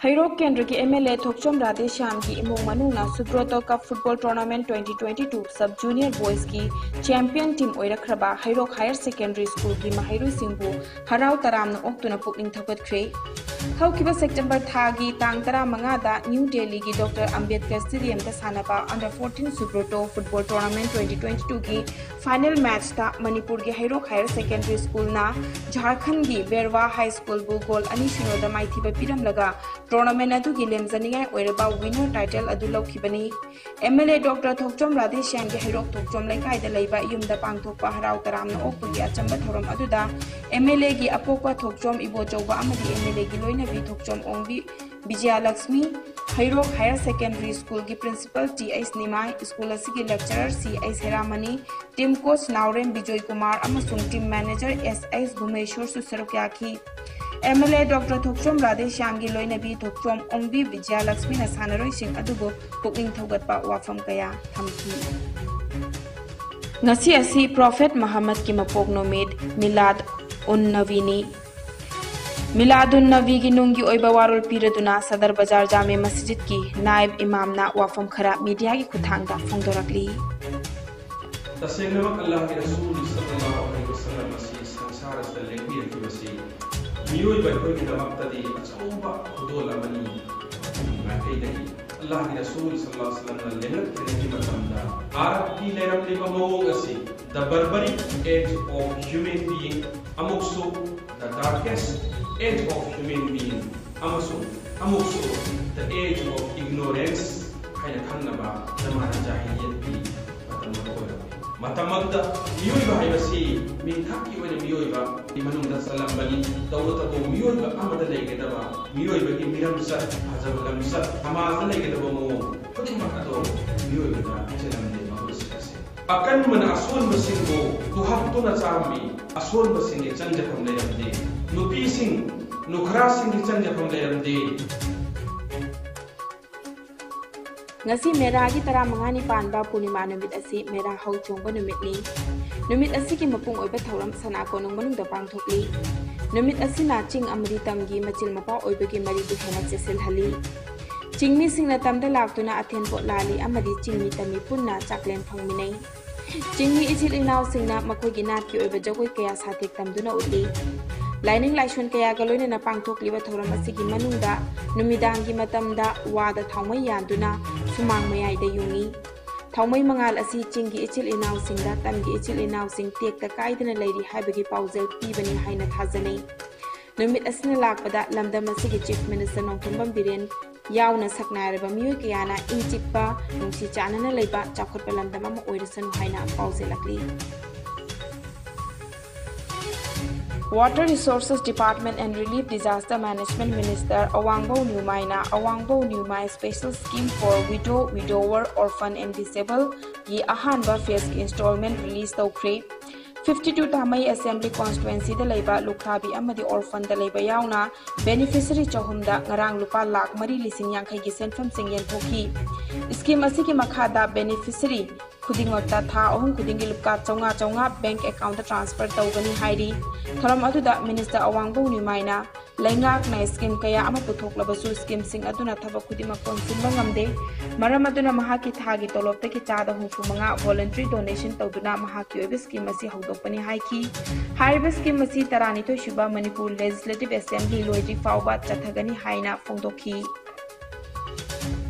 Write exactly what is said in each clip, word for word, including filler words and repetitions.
ꯍꯩꯔꯣꯛ ꯀꯦꯟꯗ꯭ꯔꯒꯤ M L A ꯊꯣꯛꯆꯣꯝ ꯔꯥꯙꯦꯁ꯭ꯌꯥꯝꯒꯤ ꯏꯃꯨꯡ ꯃꯅꯨꯡꯅ Subroto Cup Football Tournament twenty twenty-two Sub Junior Boys ꯀꯤ champion team ꯑꯣꯏꯔꯛꯈ꯭ꯔꯕ ꯍꯩꯔꯣꯛ Higher Secondary School ꯒꯤ ꯃꯍꯩꯔꯣꯏꯁꯤꯡꯕꯨ ꯍꯔꯥꯎ ꯇꯔꯥꯝꯅ ꯑꯣꯛꯇꯨꯅ ꯄꯨꯛꯅꯤꯡ ꯊꯧꯒꯠꯈ꯭ꯔꯦ꯫ ꯍꯧꯈꯤꯕ September ꯊꯥꯒꯤ ꯇꯥꯡ ꯇꯔꯥꯃꯉꯥꯗ New Delhi ꯒꯤ Doctor Ambedkar Stadium ꯗ ꯁꯥꯟꯅꯕ Under fourteen Subroto Football Tournament twenty twenty-two ꯒꯤ final match ꯇ ꯃꯅꯤꯄꯨꯔꯒꯤ ꯍꯩꯔꯣꯛ Higher Secondary School ꯅ ꯖꯥꯔꯈꯟꯒꯤ ꯕꯦꯔꯋꯥ High School ꯕꯨ goal ꯑꯅꯤ ꯁꯤꯅꯣꯗ ꯃꯥꯏꯊꯤꯕ ꯄꯤꯔꯝꯂꯒ tournament ꯑꯗꯨꯒꯤ ꯂꯦꯝꯖꯅꯤꯡꯉꯥꯏ ꯑꯣꯏꯔꯕ winner title ꯑꯗꯨ ꯂꯧꯈꯤꯕꯅꯤ꯫ M L A Doctor ꯊꯣꯛꯆꯣꯝ ꯔꯥꯙꯦꯁ꯭ꯌꯥꯝꯒꯤ ꯍꯩꯔꯣꯛ ꯊꯣꯛꯆꯣꯝ ꯂꯩꯀꯥꯏꯗ ꯂꯩꯕ ꯌꯨꯝꯗ ꯄꯥꯡꯊꯣꯛꯄ ꯍꯔꯥꯎ ꯇꯔꯥꯝꯅ ꯑꯣꯛꯄꯒꯤ ꯑꯆꯝꯕ ꯊꯧꯔꯝ ꯑꯗꯨꯗ M L A ꯒꯤ ꯑꯄꯣꯛꯄ ꯊꯣꯛꯆꯣꯝ ꯏꯕꯣꯆꯧꯕ ꯑꯃꯗꯤ M L A ꯒꯤ ꯂꯣꯏꯅꯕꯤ ꯊꯣꯛꯆꯣꯝ ꯑꯣꯡꯕꯤ ꯕꯤꯖꯌꯂꯛꯁꯃꯤ, ꯍꯩꯔꯣꯛ Higher Secondary School ꯒꯤ principal T H ꯅꯤꯃꯥꯏ, school ꯑꯁꯤꯒꯤ lecturer C H ꯍꯦꯔꯥꯃꯅꯤ, team coach ꯅꯥꯎꯔꯦꯝ ꯕꯤꯖꯣꯏ ꯀꯨꯃꯥꯔ ꯑꯃꯁꯨꯡ team manager S H ꯚꯨꯃꯦꯁ꯭ꯋꯔꯁꯨ ꯁꯔꯨꯛ ꯌꯥꯈꯤ꯫ M L A Doctor ꯊꯣꯛꯆꯣꯝ ꯔꯥꯙꯦꯁ꯭ꯌꯥꯝꯒꯤ ꯂꯣꯏꯅꯕꯤ ꯊꯣꯛꯆꯣꯝ ꯑꯣꯡꯕꯤ ꯕꯤꯖꯌꯂꯛꯁꯃꯤꯅ ꯁꯥꯟꯅꯔꯣꯏꯁꯤꯡ ꯑꯗꯨꯕꯨ ꯄꯨꯛꯅꯤꯡ ꯊꯧꯒꯠꯄ ꯋꯥꯐꯝ ꯀꯌꯥ ꯊꯝꯈꯤ꯫ ꯉꯁꯤ ꯑꯁꯤ Prophet ꯃꯍꯝꯃꯗꯀꯤ ꯃꯄꯣꯛ ꯅꯨꯃꯤꯠ, ꯃꯤꯂꯥꯗ ꯎꯟ ꯅꯕꯤꯅꯤ꯫ ꯃꯤꯂꯥꯗꯨꯟ ꯅꯕꯤꯒꯤ ꯅꯨꯡꯒꯤ ꯑꯣꯏꯕ ꯋꯥꯔꯣꯜ ꯄꯤꯔꯗꯨꯅ ꯁꯗꯔ ꯕꯖꯥꯔ ꯖꯥꯃꯦ ꯃꯁꯖꯤꯗꯀꯤ ꯅꯥꯏꯕ ꯏꯃꯥꯝꯅ ꯋꯥꯐꯝ ꯈꯔ ꯃꯤꯗꯤꯌꯥꯒꯤ ꯈꯨꯠꯊꯥꯡꯗ ꯐꯣꯡꯗꯣꯔꯛꯂꯤ꯫ ꯇꯁꯦꯡꯅꯃꯛ ꯑꯜꯂꯥꯍꯒꯤ ꯔꯁꯨꯜ ꯁꯜꯂꯜꯂꯥꯍꯨ ꯑꯂꯩꯍꯤ ꯋꯁꯜꯂꯝ ꯑꯁꯤ ꯁꯪꯁꯥꯔ ꯑꯁꯤꯗ ꯂꯦꯡꯕꯤꯔꯛꯈꯤꯕꯁꯤ ꯃꯤꯑꯣꯏꯕ ꯑꯩꯈꯣꯏꯒꯤꯗꯃꯛꯇꯗꯤ ꯑꯆꯧꯕ ꯈꯨꯗꯣꯜ ꯑꯃꯅꯤ꯫ ꯃꯥꯏꯀꯩꯗꯒꯤ ꯑꯜꯂꯥꯍꯒꯤ ꯔꯁꯨꯜ ꯁꯜꯂꯜꯂꯥꯍꯨ ꯑꯂꯩꯍꯤ ꯋꯁꯜꯂꯝꯅ ꯂꯦꯡꯂꯛꯇ꯭ꯔꯤꯉꯩꯒꯤ ꯃꯇꯝꯗ ꯚꯥꯔꯠꯀꯤ ꯂꯩꯔꯝꯂꯤꯕ ꯃꯑꯣꯡ ꯑꯁꯤ the barbaric age of human being ꯑꯃꯨꯛꯁꯨ the darkest age of human being ꯑꯃꯁꯨꯡ ꯑꯃꯨꯛꯁꯨ the age of ignorance ꯍꯥꯏꯅ ꯈꯪꯅꯕ ꯖꯃꯥꯅ ꯖꯥꯍꯤꯂꯤꯌꯠꯀꯤ ꯃꯇꯝ ꯑꯃ ꯑꯣꯏꯔꯝꯃꯤ꯫ ꯃꯇꯝ ꯑꯗꯨꯗ ꯃꯤꯑꯣꯏꯕ ꯍꯥꯏꯕꯁꯤ ꯃꯤꯡꯊꯛꯀꯤ ꯑꯣꯏꯅ ꯃꯤꯑꯣꯏꯕ ꯃꯅꯨꯡꯗ ꯆꯜꯂꯝꯕꯅꯤ꯫ ꯇꯧꯕꯇꯕꯨ ꯃꯤꯑꯣꯏꯕ ꯑꯃꯗ ꯂꯩꯒꯗꯕ ꯃꯤꯑꯣꯏꯕꯒꯤ ꯃꯤꯔꯝꯆꯠ, ꯐꯖꯕ ꯂꯝꯆꯠ, ꯁꯃꯥꯖꯗ ꯂꯩꯒꯗꯕ ꯃꯑꯣꯡ ꯈꯨꯗꯤꯡꯃꯛ ꯑꯗꯣ ꯃꯤꯑꯣꯏꯕꯗ ꯆꯦꯜꯂꯝꯗꯦ꯫ ꯃꯒꯨꯟꯁꯤꯡ ꯑꯁꯤ ꯑꯀꯟꯕꯅ ꯑꯁꯣꯟꯕꯁꯤꯡꯕꯨ ꯇꯨꯍꯠꯇꯨꯅ ꯆꯥꯔꯝꯃꯤ꯫ ꯑꯁꯣꯟꯕꯁꯤꯡꯒꯤ ꯆꯪꯖꯐꯝ ꯂꯩꯔꯝꯗꯦ꯫ ꯅꯨꯄꯤꯁꯤꯡ, ꯅꯨꯈ꯭ꯔꯥꯁꯤꯡꯒꯤ ꯆꯪꯖꯐꯝ ꯂꯩꯔꯝꯗꯦ꯫ ꯉꯁꯤ ꯃꯦꯔꯥꯒꯤ ꯇꯔꯥꯃꯉꯥꯅꯤ ꯄꯥꯟꯕ ꯄꯨꯔꯅꯤꯃꯥ ꯅꯨꯃꯤꯠ ꯑꯁꯤ ꯃꯦꯔꯥ ꯍꯧ ꯆꯣꯡꯕ ꯅꯨꯃꯤꯠꯅꯤ꯫ ꯅꯨꯃꯤꯠ ꯑꯁꯤꯒꯤ ꯃꯄꯨꯡ ꯑꯣꯏꯕ ꯊꯧꯔꯝ ꯁꯅꯥ ꯀꯣꯅꯨꯡ ꯃꯅꯨꯡꯗ ꯄꯥꯡꯊꯣꯛꯂꯤ꯫ ꯅꯨꯃꯤꯠ ꯑꯁꯤꯅ ꯆꯤꯡ ꯑꯃꯗꯤ ꯇꯝꯒꯤ ꯃꯆꯤꯜ ꯃꯄꯥ ꯑꯣꯏꯕꯒꯤ ꯃꯔꯤꯗꯨ ꯍꯦꯟꯅ ꯆꯦꯠꯁꯤꯜꯍꯜꯂꯤ꯫ ꯆꯤꯡꯃꯤꯁꯤꯡꯅ ꯇꯝꯗ ꯂꯥꯛꯇꯨꯅ ꯑꯊꯦꯟ ꯄꯣꯠ ꯂꯥꯜꯂꯤ ꯑꯃꯗꯤ ꯆꯤꯡꯃꯤ ꯇꯝꯃꯤ ꯄꯨꯟꯅ ꯆꯥꯛꯂꯦꯟ ꯐꯪꯃꯤꯟꯅꯩ꯫ ꯆꯤꯡꯃꯤ ꯏꯆꯤꯜ ꯏꯅꯥꯎꯁꯤꯡꯅ ꯃꯈꯣꯏꯒꯤ ꯅꯥꯠꯀꯤ ꯑꯣꯏꯕ ꯖꯒꯣꯏ ꯀꯌꯥ ꯁꯥꯊꯦꯛ ꯇꯝꯗꯨꯅ ꯎꯠꯂꯤ꯫ ꯂꯥꯏꯅꯤꯡ ꯂꯥꯏꯁꯣꯟ ꯀꯌꯥꯒ ꯂꯣꯏꯅꯅ ꯄꯥꯡꯊꯣꯛꯂꯤꯕ ꯊꯧꯔꯝ ꯑꯁꯤꯒꯤ ꯃꯅꯨꯡꯗ ꯅꯨꯃꯤꯗꯥꯡꯒꯤ ꯃꯇꯝꯗ ꯋꯥꯗ ꯊꯥꯎꯃꯩ ꯌꯥꯟꯗꯨꯅ ꯁꯨꯃꯥꯡ ꯃꯌꯥꯏꯗ ꯌꯨꯡꯏ꯫ ꯊꯥꯎꯃꯩ ꯃꯉꯥꯜ ꯑꯁꯤ ꯆꯤꯡꯒꯤ ꯏꯆꯤꯜ ꯏꯅꯥꯎꯁꯤꯡꯗ ꯇꯝꯒꯤ ꯏꯆꯤꯜ ꯏꯅꯥꯎꯁꯤꯡ ꯇꯦꯛꯇ ꯀꯥꯏꯗꯅ ꯂꯩꯔꯤ ꯍꯥꯏꯕꯒꯤ ꯄꯥꯎꯖꯦꯜ ꯄꯤꯕꯅꯤ ꯍꯥꯏꯅ ꯊꯥꯖꯅꯩ꯫ ꯅꯨꯃꯤꯠ ꯑꯁꯤꯅ ꯂꯥꯛꯄꯗ ꯂꯝꯗꯝ ꯑꯁꯤꯒꯤ Chief Minister ꯅꯣꯡꯊꯣꯝꯕꯝ ꯕꯤꯔꯦꯟ ꯌꯥꯎꯅ ꯁꯛꯅꯥꯏꯔꯕ ꯃꯤꯑꯣꯏ ꯀꯌꯥꯅ ꯏꯪ ꯆꯤꯛꯄ, ꯅꯨꯡꯁꯤ ꯆꯥꯟꯅꯅ ꯂꯩꯕ, ꯆꯥꯎꯈꯠꯄ ꯂꯝꯗꯝ ꯑꯃ ꯑꯣꯏꯔꯁꯅꯨ ꯍꯥꯏꯅ ꯄꯥꯎꯖꯦꯜꯂꯛꯂꯤ꯫ Water Resources Department and Relief Disaster Management Minister ꯑꯋꯥꯡꯕꯧ ꯅ꯭ꯌꯨꯃꯥꯏꯅ ꯑꯋꯥꯡꯕꯧ ꯅ꯭ꯌꯨꯃꯥꯏ Special Scheme for Widow, Widower, Orphan and Disable ꯒꯤ ꯑꯍꯥꯟꯕ phase ꯀꯤ installment release ꯇꯧꯈ꯭ꯔꯦ꯫ Fifty two ꯊꯥꯃꯩ Assembly Constituency ꯗ ꯂꯩꯕ ꯂꯨꯈ꯭ꯔꯥꯕꯤ ꯑꯃꯗꯤ orphan ꯗ ꯂꯩꯕ ꯌꯥꯎꯅ beneficiary ꯆꯍꯨꯝꯗ ꯉꯔꯥꯡ ꯂꯨꯄꯥ ꯂꯥꯈ ꯃꯔꯤ ꯂꯤꯁꯤꯡ ꯌꯥꯡꯈꯩꯒꯤ ꯁꯦꯟꯐꯝꯁꯤꯡ ꯌꯦꯟꯊꯣꯛꯈꯤ꯫ Scheme ꯑꯁꯤꯒꯤ ꯃꯈꯥꯗ beneficiary ꯈꯨꯗꯤꯡꯃꯛꯇ ꯊꯥ ꯑꯍꯨꯝ ꯈꯨꯗꯤꯡꯒꯤ ꯂꯨꯄꯥ ꯆꯥꯝꯃꯉꯥ ꯆꯥꯝꯃꯉꯥ bank account ꯇ transfer ꯇꯧꯒꯅꯤ ꯍꯥꯏꯔꯤ꯫ ꯊꯧꯔꯝ ꯑꯗꯨꯗ Minister ꯑꯋꯥꯡꯕꯧ ꯅ꯭ꯌꯨꯃꯥꯏꯅ ꯂꯩꯉꯥꯛꯅ scheme ꯀꯌꯥ ꯑꯃ ꯄꯨꯊꯣꯛꯂꯕꯁꯨ scheme ꯁꯤꯡ ꯑꯗꯨꯅ ꯊꯕꯛ ꯈꯨꯗꯤꯡꯃꯛ ꯀꯣꯟꯁꯤꯟꯕ ꯉꯝꯗꯦ꯫ ꯃꯔꯝ ꯑꯗꯨꯅ ꯃꯍꯥꯛꯀꯤ ꯊꯥꯒꯤ ꯇꯣꯂꯣꯞꯇꯒꯤ ꯆꯥꯗ ꯍꯨꯝꯐꯨ ꯃꯉꯥ voluntary donation ꯇꯧꯗꯨꯅ ꯃꯍꯥꯛꯀꯤ ꯑꯣꯏꯕ scheme ꯑꯁꯤ ꯍꯧꯗꯣꯛꯄꯅꯤ ꯍꯥꯏꯈꯤ꯫ ꯍꯥꯏꯔꯤꯕ scheme ꯑꯁꯤ ꯇꯔꯥꯅꯤꯊꯣꯏ ꯁꯨꯕ ꯃꯅꯤꯄꯨꯔ Legislative Assembly ꯂꯣꯏꯗ꯭ꯔꯤ ꯐꯥꯎꯕ ꯆꯠꯊꯒꯅꯤ ꯍꯥꯏꯅ ꯐꯣꯡꯗꯣꯛꯈꯤ꯫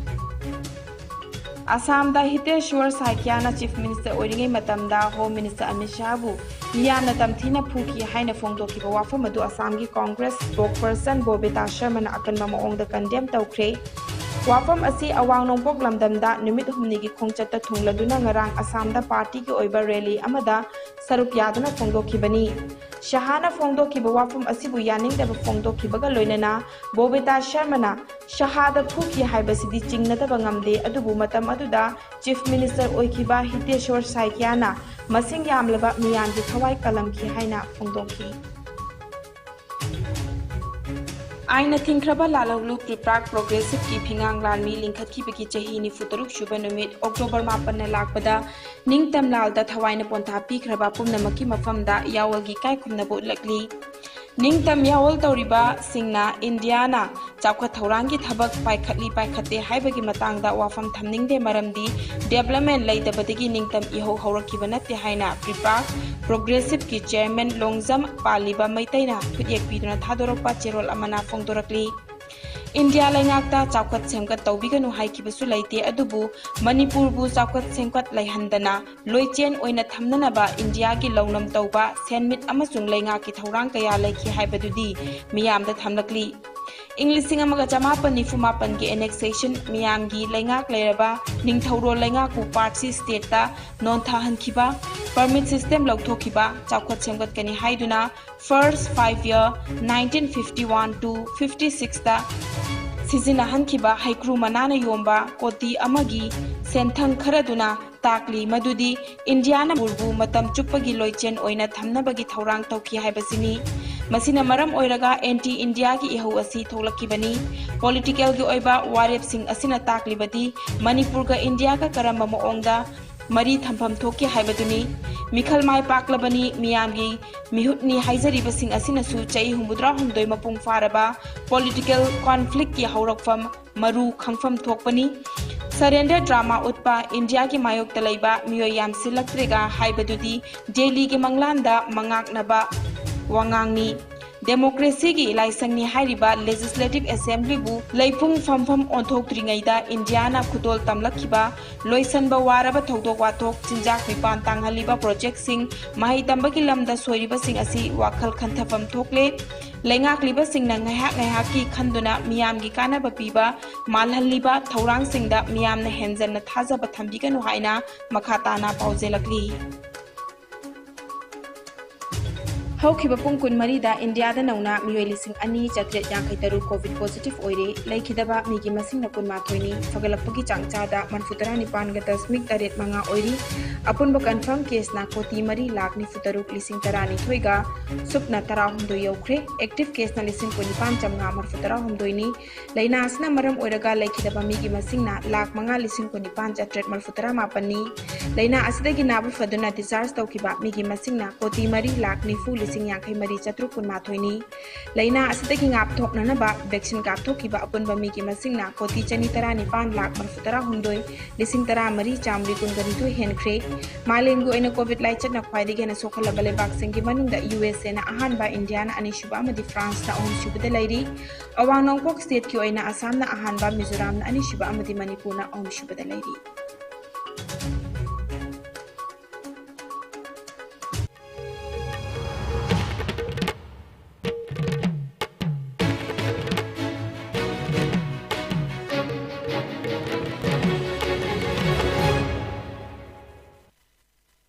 ꯑꯁꯥꯝꯗ ꯍꯤꯇꯦꯁ꯭ꯋꯔ ꯁꯥꯏꯀꯤꯌꯥꯅ Chief Minister ꯑꯣꯏꯔꯤꯉꯩ ꯃꯇꯝꯗ Home Minister ꯑꯃꯤꯠ ꯁꯥꯍꯕꯨ ꯃꯤꯌꯥꯝꯅ ꯇꯝꯊꯤꯅ ꯐꯨꯈꯤ ꯍꯥꯏꯅ ꯐꯣꯡꯗꯣꯛꯈꯤꯕ ꯋꯥꯐꯝ ꯑꯗꯨ ꯑꯁꯥꯝꯒꯤ Congress spokesperson ꯕꯣꯕꯤꯇꯥ ꯁꯔꯃꯅ ꯑꯀꯟꯕ ꯃꯑꯣꯡꯗ condemn ꯇꯧꯈ꯭ꯔꯦ꯫ ꯋꯥꯐꯝ ꯑꯁꯤ ꯑꯋꯥꯡ ꯅꯣꯡꯄꯣꯛ ꯂꯝꯗꯝꯗ ꯅꯨꯃꯤꯠ ꯍꯨꯝꯅꯤꯒꯤ ꯈꯣꯡꯆꯠꯇ ꯊꯨꯡꯂꯗꯨꯅ ꯉꯔꯥꯡ ꯑꯁꯥꯝꯗ party ꯒꯤ ꯑꯣꯏꯕ rally ꯑꯃꯗ ꯁꯔꯨꯛ ꯌꯥꯗꯨꯅ ꯐꯣꯡꯗꯣꯛꯈꯤꯕꯅꯤ꯫ ꯁꯍꯥꯅ ꯐꯣꯡꯗꯣꯛꯈꯤꯕ ꯋꯥꯐꯝ ꯑꯁꯤꯕꯨ ꯌꯥꯅꯤꯡꯗꯕ ꯐꯣꯡꯗꯣꯛꯈꯤꯕꯒ ꯂꯣꯏꯅꯅ ꯕꯣꯕꯤꯇꯥ ꯁꯔꯃꯅ ꯁꯍꯥꯗ ꯐꯨꯈꯤ ꯍꯥꯏꯕꯁꯤꯗꯤ ꯆꯤꯡꯅꯗꯕ ꯉꯝꯗꯦ, ꯑꯗꯨꯕꯨ ꯃꯇꯝ ꯑꯗꯨꯗ Chief Minister ꯑꯣꯏꯈꯤꯕ ꯍꯤꯇꯦꯁ꯭ꯋꯔ ꯁꯥꯏꯀꯤꯌꯥꯅ ꯃꯁꯤꯡ ꯌꯥꯝꯂꯕ ꯃꯤꯌꯥꯝꯒꯤ ꯊꯋꯥꯏ ꯀꯜꯂꯝꯈꯤ ꯍꯥꯏꯅ ꯐꯣꯡꯗꯣꯛꯈꯤ꯫ ꯑꯥꯏꯟꯅ ꯊꯤꯡꯈ꯭ꯔꯕ ꯂꯥꯜꯍꯧꯂꯨꯞ ꯄ꯭ꯔꯤꯄ꯭ꯔꯥꯛ Progressive ꯀꯤ ꯐꯤꯉꯥꯡ ꯂꯥꯟꯃꯤ ꯂꯤꯡꯈꯠꯈꯤꯕꯒꯤ ꯆꯍꯤ ꯅꯤꯐꯨ ꯇꯔꯨꯛ ꯁꯨꯕ ꯅꯨꯃꯤꯠ October ꯃꯥꯄꯟꯅ ꯂꯥꯛꯄꯗ ꯅꯤꯡꯇꯝ ꯂꯥꯜꯗ ꯊꯋꯥꯏꯅ ꯄꯣꯟꯊꯥ ꯄꯤꯈ꯭ꯔꯕ ꯄꯨꯝꯅꯃꯛꯀꯤ ꯃꯐꯝꯗ ꯌꯥꯑꯣꯜꯒꯤ ꯏꯀꯥꯏ ꯈꯨꯝꯅꯕ ꯎꯠꯂꯛꯂꯤ꯫ ꯅꯤꯡꯇꯝ ꯌꯥꯑꯣꯜ ꯇꯧꯔꯤꯕꯁꯤꯡꯅ ꯏꯟꯗꯤꯌꯥꯅ ꯆꯥꯎꯈꯠ ꯊꯧꯔꯥꯡꯒꯤ ꯊꯕꯛ ꯄꯥꯏꯈꯠꯂꯤ ꯄꯥꯏꯈꯠꯇꯦ ꯍꯥꯏꯕꯒꯤ ꯃꯇꯥꯡꯗ ꯋꯥꯐꯝ ꯊꯝꯅꯤꯡꯗꯦ, ꯃꯔꯝꯗꯤ development ꯂꯩꯇꯕꯗꯒꯤ ꯅꯤꯡꯇꯝ ꯏꯍꯧ ꯍꯧꯔꯛꯈꯤꯕ ꯅꯠꯇꯦ ꯍꯥꯏꯅ PREPAK Progressive ꯀꯤ chairman ꯂꯣꯡꯖꯝ ꯄꯥꯜꯂꯤꯕ ꯃꯩꯇꯩꯅ ꯈꯨꯠꯌꯦꯛ ꯄꯤꯗꯨꯅ ꯊꯥꯗꯣꯔꯛꯄ ꯆꯦꯔꯣꯜ ꯑꯃꯅ ꯐꯣꯡꯗꯣꯔꯛꯂꯤ꯫ ꯏꯟꯗꯤꯌꯥ ꯂꯩꯉꯥꯛꯇ ꯆꯥꯎꯈꯠ ꯁꯦꯝꯒꯠ ꯇꯧꯕꯤꯒꯅꯨ ꯍꯥꯏꯈꯤꯕꯁꯨ ꯂꯩꯇꯦ, ꯑꯗꯨꯕꯨ ꯃꯅꯤꯄꯨꯔꯕꯨ ꯆꯥꯎꯈꯠ ꯁꯦꯝꯒꯠ ꯂꯩꯍꯟꯗꯅ ꯂꯣꯏꯆꯦꯟ ꯑꯣꯏꯅ ꯊꯝꯅꯅꯕ ꯏꯟꯗꯤꯌꯥꯒꯤ ꯂꯧꯅꯝ ꯇꯧꯕ, ꯁꯦꯟꯃꯤꯠ ꯑꯃꯁꯨꯡ ꯂꯩꯉꯥꯛꯀꯤ ꯊꯧꯔꯥꯡ ꯀꯌꯥ ꯂꯩꯈꯤ ꯍꯥꯏꯕꯗꯨꯗꯤ ꯃꯤꯌꯥꯝꯗ ꯊꯝꯂꯛꯂꯤ꯫ ꯏꯪ ꯂꯤꯁꯤꯡ ꯑꯃꯒ ꯆꯃꯥꯄꯟ ꯅꯤꯐꯨ ꯃꯥꯄꯟꯒꯤ annexation ꯃꯤꯌꯥꯝꯒꯤ ꯂꯩꯉꯥꯛ ꯂꯩꯔꯕ ꯅꯤꯡꯊꯧꯔꯣꯜ ꯂꯩꯉꯥꯛꯄꯨ Parsi state ꯇ ꯅꯣꯟꯊꯍꯟꯈꯤꯕ, permit system ꯂꯧꯊꯣꯛꯈꯤꯕ, ꯆꯥꯎꯈꯠ ꯁꯦꯝꯒꯠꯀꯅꯤ ꯍꯥꯏꯗꯨꯅ first five year nineteen fifty one to fifty six ꯇ ꯁꯤꯖꯤꯟꯅꯍꯟꯈꯤꯕ ꯍꯩꯀ꯭ꯔꯨ ꯃꯅꯥꯅ ꯌꯣꯝꯕ ꯀꯣꯇꯤ ꯑꯃꯒꯤ ꯁꯦꯟꯊꯪ ꯈꯔꯗꯨꯅ ꯇꯥꯛꯂꯤ ꯃꯗꯨꯗꯤ ꯏꯟꯗꯤꯌꯥꯅ ꯃꯅꯤꯄꯨꯔꯕꯨ ꯃꯇꯝ ꯆꯨꯞꯄꯒꯤ ꯂꯣꯏꯆꯦꯟ ꯑꯣꯏꯅ ꯊꯝꯅꯕꯒꯤ ꯊꯧꯔꯥꯡ ꯇꯧꯈꯤ ꯍꯥꯏꯕꯁꯤꯅꯤ꯫ ꯃꯁꯤꯅ ꯃꯔꯝ ꯑꯣꯏꯔꯒ anti ꯏꯟꯗꯤꯌꯥꯒꯤ ꯏꯍꯧ ꯑꯁꯤ ꯊꯣꯛꯂꯛꯈꯤꯕꯅꯤ꯫ Political ꯒꯤ ꯑꯣꯏꯕ ꯋꯥꯔꯦꯞꯁꯤꯡ ꯑꯁꯤꯅ ꯇꯥꯛꯂꯤꯕꯗꯤ ꯃꯅꯤꯄꯨꯔꯒ ꯏꯟꯗꯤꯌꯥꯒ ꯀꯔꯝꯕ ꯃꯑꯣꯡꯗ ꯃꯔꯤ ꯊꯝꯐꯝ ꯊꯣꯛꯈꯤ ꯍꯥꯏꯕꯗꯨꯅꯤ꯫ ꯃꯤꯈꯜ ꯃꯥꯏ ꯄꯥꯛꯂꯕꯅꯤ, ꯃꯤꯌꯥꯝꯒꯤ ꯃꯤꯍꯨꯠꯅꯤ ꯍꯥꯏꯖꯔꯤꯕꯁꯤꯡ ꯑꯁꯤꯅꯁꯨ ꯆꯍꯤ ꯍꯨꯝꯐꯨꯇꯔꯥ ꯍꯨꯝꯗꯣꯏ ꯃꯄꯨꯡ ꯐꯥꯔꯕ political conflict ꯀꯤ ꯍꯧꯔꯛꯐꯝ ꯃꯔꯨ ꯈꯪꯐꯝ ꯊꯣꯛꯄꯅꯤ꯫ Surrender drama ꯎꯠꯄ, ꯏꯟꯗꯤꯌꯥꯒꯤ ꯃꯥꯌꯣꯛꯇ ꯂꯩꯕ ꯃꯤꯑꯣꯏ ꯌꯥꯝꯁꯤꯜꯂꯛꯇ꯭ꯔꯦꯒ ꯍꯥꯏꯕꯗꯨꯗꯤ ꯗꯦꯜꯂꯤꯒꯤ ꯃꯪꯂꯥꯟꯗ ꯃꯉꯥꯛꯅꯕ ꯋꯥꯉꯥꯡꯅꯤ꯫ Democracy ꯒꯤ ꯂꯥꯏꯁꯪꯅꯤ ꯍꯥꯏꯔꯤꯕ Legislative Assembly ꯕꯨ ꯂꯩꯄꯨꯡ ꯐꯝꯐꯝ ꯑꯣꯟꯊꯣꯛꯇ꯭ꯔꯤꯉꯩꯗ ꯏꯟꯗꯤꯌꯥꯅ ꯈꯨꯗꯣꯜ ꯇꯝꯂꯛꯈꯤꯕ ꯂꯣꯏꯁꯟꯕ ꯋꯥꯔꯕ ꯊꯧꯗꯣꯛ ꯋꯥꯊꯣꯛ, ꯆꯤꯟꯖꯥꯛ ꯃꯤꯄꯥꯟ ꯇꯥꯡꯍꯜꯂꯤꯕ project ꯁꯤꯡ, ꯃꯍꯩ ꯇꯝꯕꯒꯤ ꯂꯝꯗ ꯁꯣꯏꯔꯤꯕꯁꯤꯡ ꯑꯁꯤ ꯋꯥꯈꯜ ꯈꯟꯊꯐꯝ ꯊꯣꯛꯂꯦ꯫ ꯂꯩꯉꯥꯛꯂꯤꯕꯁꯤꯡꯅ ꯉꯥꯏꯍꯥꯛ ꯉꯥꯏꯍꯥꯛꯀꯤ ꯈꯟꯗꯨꯅ ꯃꯤꯌꯥꯝꯒꯤ ꯀꯥꯟꯅꯕ ꯄꯤꯕ, ꯃꯥꯜꯍꯜꯂꯤꯕ ꯊꯧꯔꯥꯡꯁꯤꯡꯗ ꯃꯤꯌꯥꯝꯅ ꯍꯦꯟꯖꯟꯅ ꯊꯥꯖꯕ ꯊꯝꯕꯤꯒꯅꯨ ꯍꯥꯏꯅ ꯃꯈꯥ ꯇꯥꯅ ꯄꯥꯎꯖꯦꯜꯂꯛꯂꯤ꯫ ꯍꯧꯈꯤꯕ ꯄꯨꯡ ꯀꯨꯟꯃꯔꯤꯗ ꯏꯟꯗꯤꯌꯥꯗ ꯅꯧꯅ ꯃꯤꯑꯣꯏ ꯂꯤꯁꯤꯡ ꯑꯅꯤ ꯆꯥꯇ꯭ꯔꯦꯠ ꯌꯥꯡꯈꯩ ꯇꯔꯨꯛ COVID positive ꯑꯣꯏꯔꯦ꯫ ꯂꯩꯈꯤꯗꯕ ꯃꯤꯒꯤ ꯃꯁꯤꯡꯅ ꯀꯨꯟꯃꯥꯊꯣꯏꯅꯤ꯫ ꯐꯒꯠꯂꯛꯄꯒꯤ ꯆꯥꯡ ꯆꯥꯗ ꯃꯔꯤꯐꯨ ꯇꯔꯥꯅꯤꯄꯥꯟꯒ ꯗꯁꯃꯤꯛ ꯇꯔꯦꯠ ꯃꯉꯥ ꯑꯣꯏꯔꯤ꯫ ꯑꯄꯨꯟꯕ confirm case ꯅ ꯀꯣꯇꯤ ꯃꯔꯤ ꯂꯥꯈ ꯅꯤꯐꯨ ꯇꯔꯨꯛ ꯂꯤꯁꯤꯡ ꯇꯔꯥꯅꯤꯊꯣꯏꯒ ꯁꯨꯞꯅ ꯇꯔꯥꯍꯨꯝꯗꯣꯏ ꯌꯧꯈ꯭ꯔꯦ꯫ Active case ꯅ ꯂꯤꯁꯤꯡ ꯀꯨꯟꯅꯤꯄꯥꯟ ꯆꯥꯝꯃꯉꯥ ꯃꯔꯤꯐꯨ ꯇꯔꯥꯍꯨꯝꯗꯣꯏꯅꯤ꯫ ꯂꯥꯏꯅꯥ ꯑꯁꯤꯅ ꯃꯔꯝ ꯑꯣꯏꯔꯒ ꯂꯩꯈꯤꯗꯕ ꯃꯤꯒꯤ ꯃꯁꯤꯡꯅ ꯂꯥꯈ ꯃꯉꯥ ꯂꯤꯁꯤꯡ ꯀꯨꯟꯅꯤꯄꯥꯟ ꯆꯥꯇ꯭ꯔꯦꯠ ꯃꯔꯤꯐꯨ ꯇꯔꯥ ꯃꯥꯄꯟꯅꯤ꯫ ꯂꯥꯏꯅꯥ ꯑꯁꯤꯗꯒꯤ ꯅꯥꯕ ꯐꯗꯨꯅ discharge ꯇꯧꯈꯤꯕ ꯃꯤꯒꯤ ꯃꯁꯤꯡꯅ ꯀꯣꯇꯤ ꯃꯔꯤ ꯂꯥꯈ ꯅꯤꯐꯨ ꯂꯤꯁꯤꯡ ꯌꯥꯡꯈꯩ ꯃꯔꯤ ꯆꯥꯇ꯭ꯔꯨꯛ ꯀꯨꯟꯃꯥꯊꯣꯏꯅꯤ꯫ ꯂꯥꯏꯅꯥ ꯑꯁꯤꯗꯒꯤ ꯉꯥꯛꯊꯣꯛꯅꯅꯕ vaccine ꯀꯥꯞꯊꯣꯛꯈꯤꯕ ꯑꯄꯨꯟꯕ ꯃꯤꯒꯤ ꯃꯁꯤꯡꯅ ꯀꯣꯇꯤ ꯆꯅꯤ ꯇꯔꯥꯅꯤꯄꯥꯟ ꯂꯥꯈ ꯃꯔꯤꯐꯨ ꯇꯔꯥꯍꯨꯝꯗꯣꯏ ꯂꯤꯁꯤꯡ ꯇꯔꯥꯃꯔꯤ ꯆꯥꯃꯔꯤ ꯀꯨꯟꯒꯅꯤꯊꯣꯏ ꯍꯦꯟꯈ꯭ꯔꯦ꯫ ꯃꯥꯂꯦꯝꯒꯤ ꯑꯣꯏꯅ COVID ꯂꯥꯏꯆꯠꯅ ꯈ꯭ꯋꯥꯏꯗꯒꯤ ꯍꯦꯟꯅ ꯁꯣꯛꯍꯜꯂꯕ ꯂꯩꯕꯥꯛꯁꯤꯡꯒꯤ ꯃꯅꯨꯡꯗ USAꯅ ꯑꯍꯥꯟꯕ, ꯏꯟꯗꯤꯌꯥꯅ ꯑꯅꯤꯁꯨꯕ ꯑꯃꯗꯤ ꯐ꯭ꯔꯥꯟꯁꯅ ꯑꯍꯨꯝꯁꯨꯕꯗ ꯂꯩꯔꯤ꯫ ꯑꯋꯥꯡ ꯅꯣꯡꯄꯣꯛ stateꯀꯤ ꯑꯣꯏꯅ ꯑꯁꯥꯝꯅ ꯑꯍꯥꯟꯕ, ꯃꯤꯖꯣꯔꯥꯝꯅ ꯑꯅꯤꯁꯨꯕ ꯑꯃꯗꯤ ꯃꯅꯤꯄꯨꯔꯅ ꯑꯍꯨꯝꯁꯨꯕꯗ ꯂꯩꯔꯤ꯫